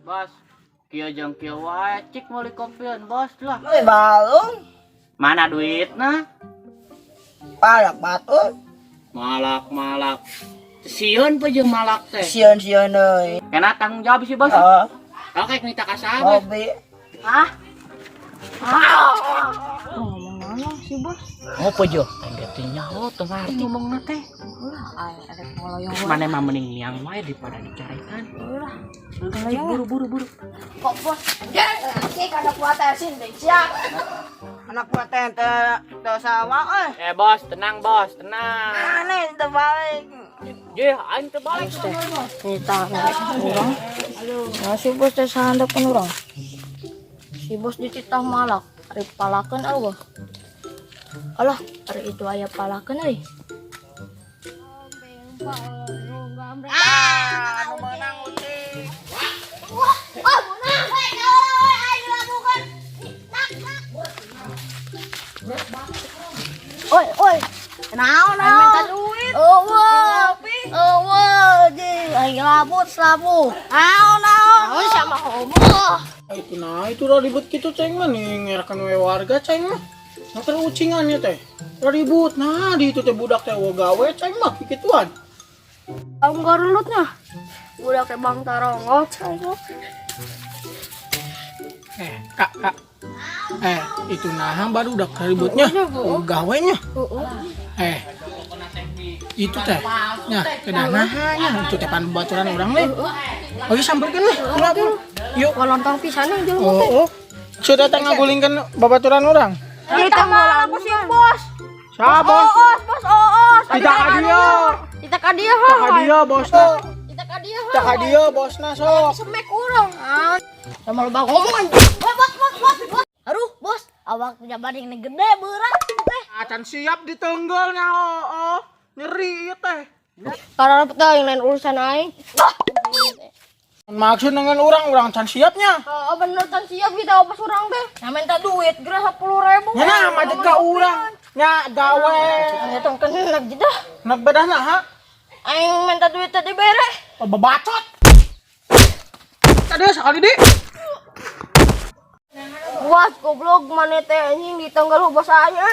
Bos, kieu jeung kieu wae cik meuli kopieun bos lah. Euy balung. Mana duitna? Palak batur. Malak-malak. Sieun pe jeung malak teh. Sieun-sieun euy. Kena tanggung jawab sih bos. Heeh. Oke, minta ka saha, bos? Hobi. Hah? Ngomong mana sih bos? Ngopo jo? Aing teh nyaho teu ngarti ngomongna teh. Ulah, aing ada ngoloyong Terus mana mah mending niang wae daripada dicarekan. Ulah. Cik, buru buru buru. Kok bos? Cik ada kuat asin deh, siap. Anak buah teh teu teu sawah euy. Eh bos, tenang bos, tenang. Aneh teu balik. Jeh, aing teu balik teh. Kita urang. Nah, si bos teh sahandapeun urang. Si bos dititah malak, ari palakeun eueuh. Alah, ari itu aya palakeun euy. Ah, anu meunang uti. Wah, meunang. Hei, kawan, aing dilakukan. Oi, oi. Naon, naon? Minta duit. Eueuh. Eueuh, jeung aing labut sabu. Naon, naon? Naon sama homo. Itu nah itu udah ribut gitu ceng mah nih ngerakan we warga ceng mah. Nah terus ucingannya teh. Udah ribut. Nah di itu teh budak teh wo gawe ceng mah kikituan. Kamu garulutnya. Budak teh Bang Tarongot ceng. Eh kak kak. Eh itu nah baru udah ributnya. Wo gawenya. Heeh. Eh itu teh. Nah, kedah nah nya itu teh pan baturan urang nih. Oh iya samperkeun lah. Ulah buru. Yuk. Kalontong pisan jelema teh. Oh, oh. Sudah teh ngagulingkeun babaturan urang. Kita malah aku si bos. Siapa bos? Oos, bos oos. Kita ka dieu. Kita ka dieu. Kita ka dieu bosna. Kita ka dieu. Kita ka dieu bosna sok. Semek urang. Sama loba ngomong anjing. Bos, bos, bos, bos. Aduh, bos, awak punya banding ini gede berat teh. Acan siap ditenggelnya oh, oh. Nyeri ieu teh. Karena teh yang lain urusan aing. Maksud dengan orang-orang can siapnya. Oh, bener can siap kita opas urang teh. Nah, minta duit geura 10.000. Nya nah majek ka urang. Nya gawe. Nya tong kenek jedah. Nek bedahna ha? Aing minta duit teh dibere. Oh, bebacot. Tadi sekali di. Buat goblok maneh teh anjing ditenggal bos aya.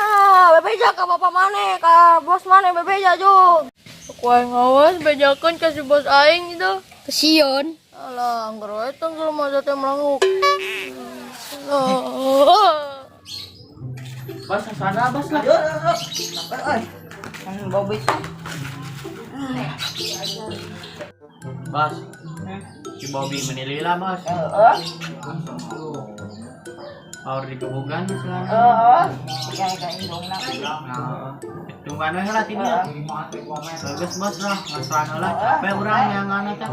Bebeja ka bapak maneh, ka bos maneh bebeja jug. Aku aing awas bejakeun ka si bos aing itu. Kesion. Alah, anggar wae tenggal mah teh melanguk. Bos, sana bos lah. Yuk, yuk, yuk. Euy. Kan Bobby. Bos. Si Bobby menilai lah, bos. Heeh. Power digebukan sekarang. Heeh. Ya ka indungna. Nah, tungguan we lah tidieu. Bagus bos lah, ngasuhan lah capek urang yang ana teh.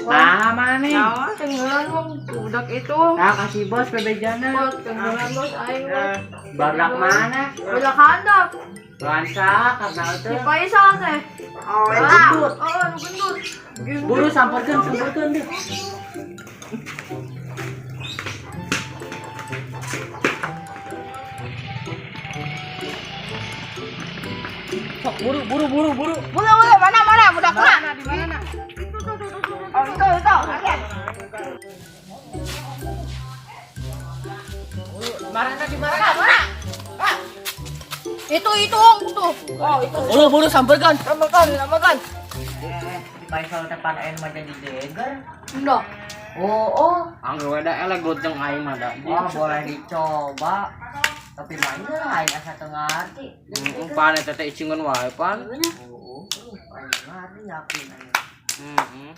Nah, mana nih? Tenggelan mong budak itu. Nah, kasih bos bebejana. Bos, tenggelan bos aing bos. Badak mana? Budak handap. Lansa karena itu. Si Faisal teh. Oh, gendut. Oh, nu gendut. Buru samperkeun, samperkeun deh. Sok buru buru buru buru. Buru, buru, mana mana budak mana? Di mana? Oh, itu itu. Marana di mana? Mana? Itu tuh. Oh, itu. Buru buru samperkeun. Makan, makan. Faisal teh pan ayeuna mah jadi jeger. Enggak. Oh, oh. Angger we da eleh gojeng aing mah da. Wah, boleh dicoba. Tapi mah ieu lah aing asa teu ngarti. Heeh, pan eta teh icingan wae pan. Oh, aing ngarti yakin aing. Heeh.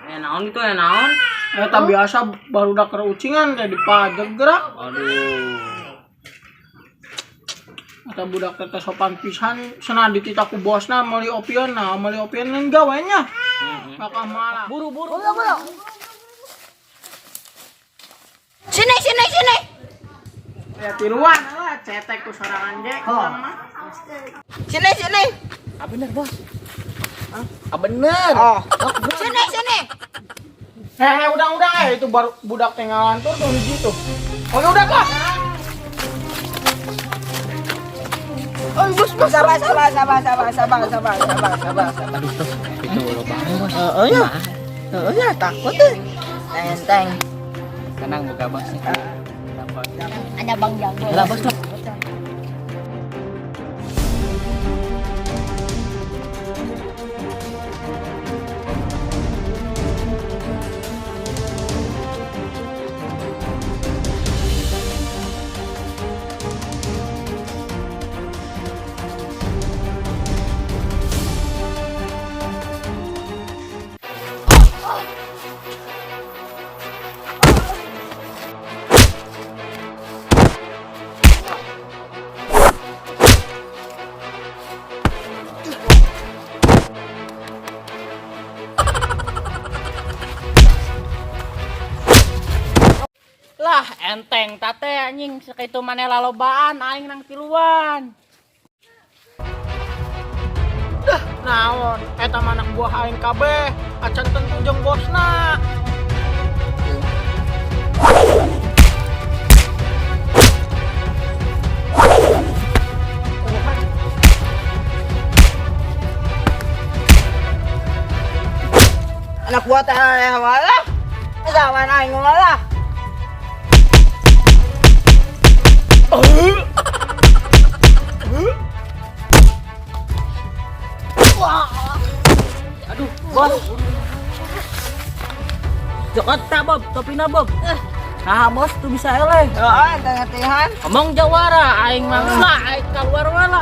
Ya naon itu ya naon? Eta biasa baru udah kerucingan teh dipajeg gerak. Aduh. Eta budak teh teh sopan pisan cenah dititah ku bosna meuli opieun nah meuli opieun lain gawenya. Maka malah. Buru buru. Buru buru. Sini sini sini. Ya tiluan lah cetek ku sorangan ge urang mah. Sini, sini. Ah bener bos. Ah bener. Oh. Sini sini. Eh, udah itu baru budak teh ngalantur tuh hiji tuh. Oke udah kah. Bos, bos. Sabar, sabar, sabar, sabar, sabar, sabar, sabar, sabar, sabar. Aduh, tuh itu loba bos. Heeh ya. Heeh ya, takut deh. Enteng. Tenang boga bos. Ada Bang Jago. Lah bos lah. Lah enteng tate anjing sakitu maneh lalobaan aing nang tiluan. Dah, naon eta mah anak buah aing kabeh, acan tentu jeung bosna. Anak buah teh wala. Sawan aing wala. Aduh, bos. Cokot tak Bob, topina Bob. Nah, bos tuh bisa eleh. Heeh, enteng latihan. Omong jawara aing mangsa aing keluar wala.